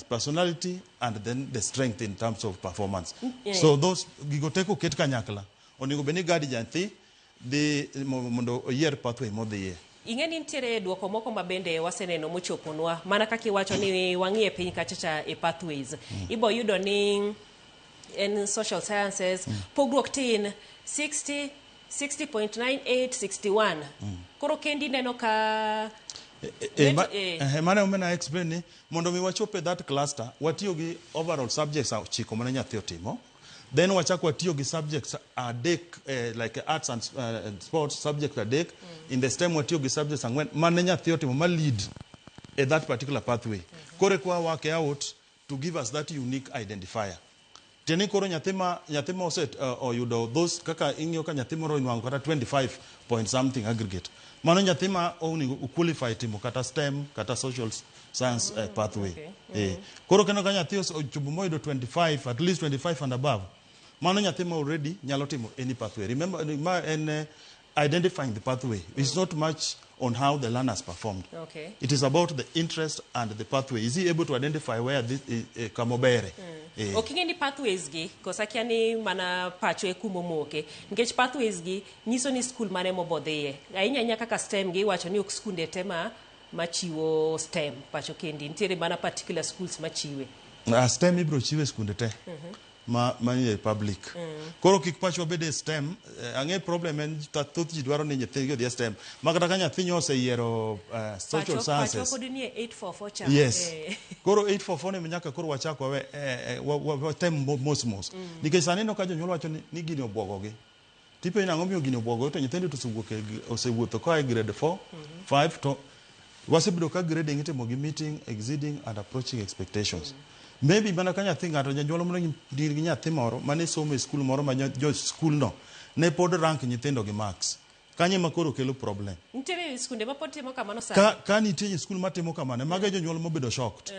Personality and then the strength in terms of performance. Yeah. So those gigo te koket kanyakla, onego bed ni guide nyathi dhi mondo oyier pathway modhiye. Ing'e ni nitiere duoko moko ma bende waseneno mochoponwa mana kaka iwacho ni wang'iye piny kacha cha e pathways. Ibo yudo ni en social sciences, pogruok tin 60, 60.98, 61. Koro kendi neno ka Mano emomiyo na explain ni mondo mi wachop e that cluster, watiyo gi overall subjects ochiko mane nyathi otimo, then wachak watiyo gi subjects adek, like arts and sports subject adek, in the STEM watiyo gi subjects ang'wen mane nyathi otimo ma lead e that particular pathway. Koro eka work out to give us that unique identifier. Tiende ni koro nyathi ma ose oyudo those, kaka ing'iyo ka nyathi moro onwang'o kata 25 point something aggregate, mano nyathi ma onego qualify timo kata STEM kata social science pathway. Koro kendo ka nyathi ochopo moyudo 25, at least 25 and above, mano nyathi ma already nyalo timo any pathway. Remember, ma en identifying the pathway. It's not much on how the learners performed. It is about the interest and the pathway. Is he able to identify where this kamobere? Ok ing'e ni pathways gi kosa akia ni mana pacho e kumomoke, nikech pathways gi nyiso ni skul mane mobodhiye ahinya ahinya. Kaka STEM gi, iwacho ni ok skunde te ma machiwo STEM pacho kendi, nitiere mana particular schools machiwe. STEM ibiro chiwe e skunde te ma manie public. Koro kik pachwa bed e STEM. Ang'e problem en thoth ji dwaro ni nyithindgi odhi e STEM. Ma kata ka nyathi nyo oseyiero social pacho sciences. Pod nie 844 cha. Yes. Koro 844 ni nyaka koro wachak wawe watem mos mos. Nikech sani ineno ka jonyuol wacho ni gini obwogogi. Tipenjo nang'o miyo gini obwogogi, to nyithindo to osewuok e osewuotho koa e grade 4, 5, to wasebedo ka grading itimo gi meeting, exceeding and approaching expectations. Maybe mana ka nyathi ng'ato, janyuol moro nigi nyathi moro mane somo e skul moro ma jo skul no ne pod rank nyithindo gi marks. Kanyo ema koro kelo problem. Nitiere skunde ma pod timo kamano sani. Ka nitie skul matimo kamano, mago e jonyuol mobedo shocked.